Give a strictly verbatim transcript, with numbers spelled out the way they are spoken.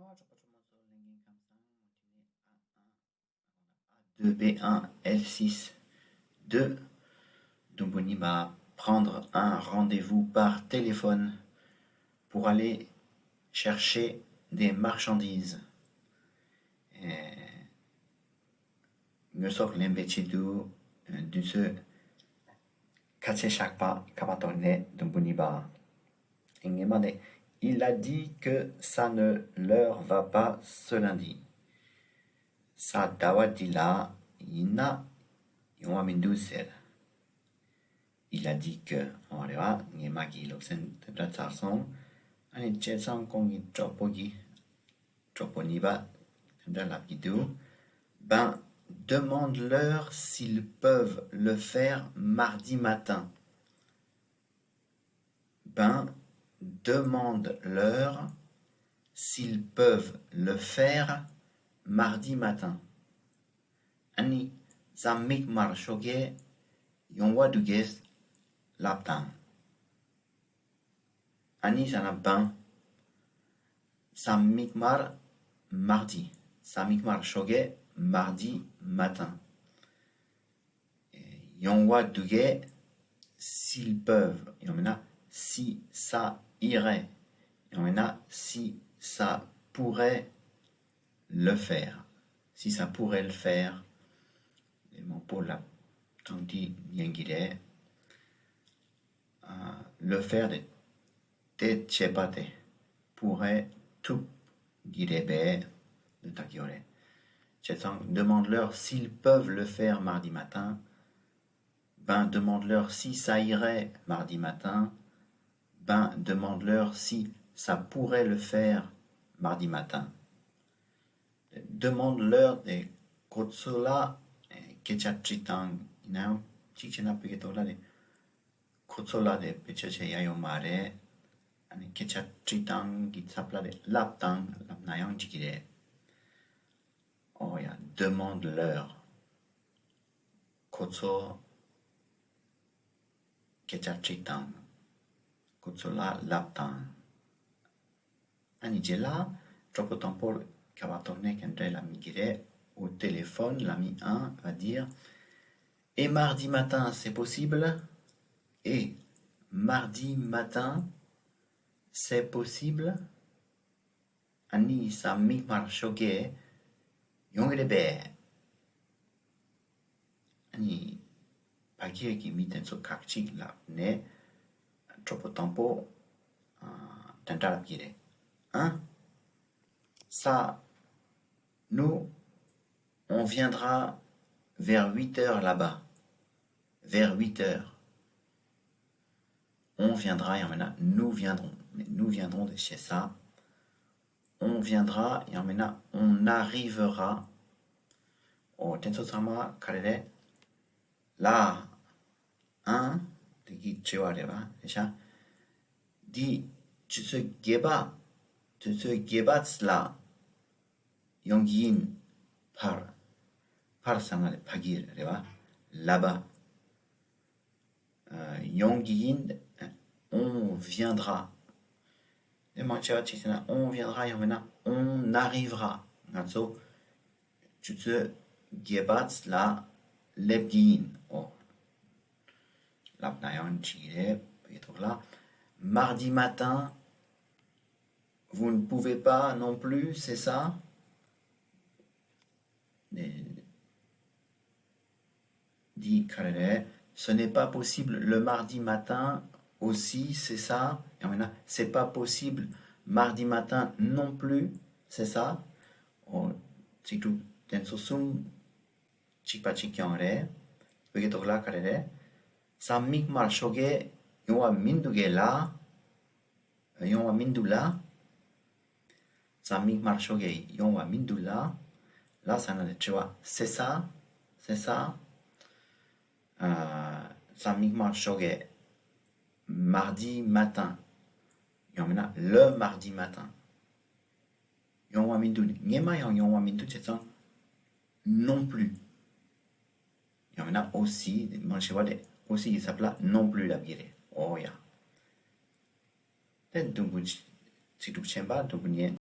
Bonjour, bonjour, bonjour, les gens comme ça, moi, je n'ai un, un, deux B un L six deux. Donc, on y va prendre un rendez-vous par téléphone pour aller chercher des marchandises. Et ངོས་སོགས་ལེན་པའི་ཆེད་དུ་དུས་ཚོད་ཁ་ཆེ་ཤག་པ་ཁ་པ་ཐོག་ནས་དུམ་བུ་གཉིས་པ། ངེས་མ་ནས། Il a dit que ça ne leur va pas ce lundi. ས་ཟླ་བ་འདི་ལ་ཡིན་ན་ཡོང་བ་མི་འདུག་ཟེར། Il a dit que འོ་རེད་བ། ངེས་མ་གི་སློབ་ཚན་དེ་འདྲ་ཚར་སོང་། ཨ་ནི་བྱས་ཙང་ཁོང་གི་གྲོགས་པོ་གི་གྲོགས་པོ་གཉིས་པ་དེ་འདྲ་ལབ་ཀྱི་འདུག Ben, demande-leur s'ils peuvent le faire mardi matin. Ben, demande-leur s'ils peuvent le faire mardi matin. ཨ་ནི་གཟའ་མིག་དམར་ཞོགས་ཀས་ཡོང་བ་འདུག་གས་ལབ་དང་། ཨ་ནི་ཟེར་ན་Ben, གཟའ་མིག་དམར། Mardi. གཟའ་མིག་དམར་ཞོགས་ཀས། Mardi matin. ཡོང་བ་འདུག་གས། S'ils peuvent ཡང་མིན་ན། Si ça irait ཡང་མིན་ན། Si ça pourrait le faire. Si ça pourrait le faire. ལས་མང་པོ་ལབ་ཐང་དེ་ཉན་གྱི་རེད། Le faire དེ་དེ་བྱེད་པ་དེ། Pourrait ཐུབ་ཀྱི་རེད་པས། འདི་ལྟ་གི་ཡོད་རེད། བྱས་ཙང་། Demande-leur s'ils peuvent le faire mardi matin. Ben, demande-leur si ça irait mardi matin. Ben, demande-leur si ça pourrait le faire mardi matin. Demande-leur དེ་ཁོ་ཚོ་ལ་སྐད་ཆ་དྲིས་དང་། ཡིན་ན་ཡང་གཅིག་བྱས་ན་བོད་སྐད་ཐོག་ལ་དེ་ཁོ་ཚོ་ལ་དེ་བེད་སྤྱོད་བྱེད་ཡ་ཡོད་མ་རེད། ཨ་ནི་སྐད་ཆ་དྲིས་དང་གི་ཚབ་ལ་དེ་ལབ་དང་ལབ་ན་ཡང་འགྲིག་གི་རེད། འོ་ཡ། Demande-leur. ཁོ་ཚོ་སྐད་ཆ་དྲིས་དང་། ཁོ་ཚོ་ལ་ལབ་དང་། ཨ་ནི་རྗེས་ལ་གྲོགས་པོ་དང་པོར་ཁ་པ་ཐོག་ནས་ག་འདྲ་ལབ་མི་གི་རེད། Au téléphone, l'ami un va dire: Et mardi matin, c'est possible? Et mardi matin, c'est possible? ཨ་ནི་གཟའ་མིག་དམར་ཞོགས་ཀས་ཡོང་གི་རེད་པས། ཨ་ནི་ཕ་གིར་གྱི་མི་དེ་ཚོ་ཁག་ཅིག་ལབ་ནས་གྲོགས་པོ་དང་པོ་ཨ་དེ་འདྲ་ལབ་ཀྱི་རེད། Hein? Ça, nous, on viendra vers huit heures là-bas. Vers huit heures. On viendra ཡང་མིན་ན། Nous viendrons. Nous viendrons དེ་བྱས་ས། On viendra ཡང་མིན་ན། On arrivera. འོ་དེ་ཚོ་ཚང་མ་ག་རེ་རེད། ལ། ཨང་། དེ་གི་དྲི་བ་རེད་བ། རེད་ཤག་འདི་དུས་ཚོད་བརྒྱད་པ། དུས་ཚོད་བརྒྱད་པ་ལ་ཡོང་གི་ཡིན། ཕར། ཕར་ཟེར་ན་ཕ་གིར་རེད་བ། Là-bas. ཡོང་གི་ཡིན། On viendra. དེ་མང་ཆེ་བ་ཅིག་བྱས་ན། On viendra ཡང་མིན་ན། On arrivera. ང་ཚོ་དུས་ཚོད་བརྒྱད་པ་ལ་སླེབས་ཀྱི་ཡིན། འོ། ལབ་ན་ཡང་འགྲིག་གི་རེད། བོད་ཐོག་ལ། Mardi matin, vous ne pouvez pas non plus, c'est ça? འདི་ག་རེ་རེད། Ce n'est pas possible le mardi matin aussi, c'est ça? ཡང་མིན་ན། C'est pas possible mardi matin non plus, c'est ça? འོ། ཚིག་གྲུབ་དེ་ཚོ་གསུམ་གཅིག་པ་གཅིག་རྐྱང་རེད། བོད་སྐད་ཐོག་ལ་ག་རེ་རེད། གཟའ་མིག་དམར་ཞོགས་ཀས་ཡོང་བ་མི་འདུག་གས་ལ། ཡོང་བ་མི་འདུག་ལ། གཟའ་མིག་དམར་ཞོགས་ཀས་ཡོང་བ་མི་འདུག་ལ། ལ་ཟེར་ན་དེ་དྲི་བ། C'est ça? C'est ça? ཨ། གཟའ་མིག་དམར་ཞོགས་ཀས། Mardi matin. ཡང་མིན་ན། Le mardi matin. ཡོང་བ་མི་འདུག་སྔོན་མ་ཡང་ཡོང་བ་མི་འདུག་བྱས་ཙང་། Non plus. ཡང་མིན་ན། Aussi. མང་ཆེ་བ་དེ་aussi གི་ཚབ་ལ་non plus ལབ་ཀྱི་རེད། འོ་ཡ། དེ་དུམ་བུ་ཚིག་གྲུབ་ཆེན་པ་དུམ་བུ་གཉིས།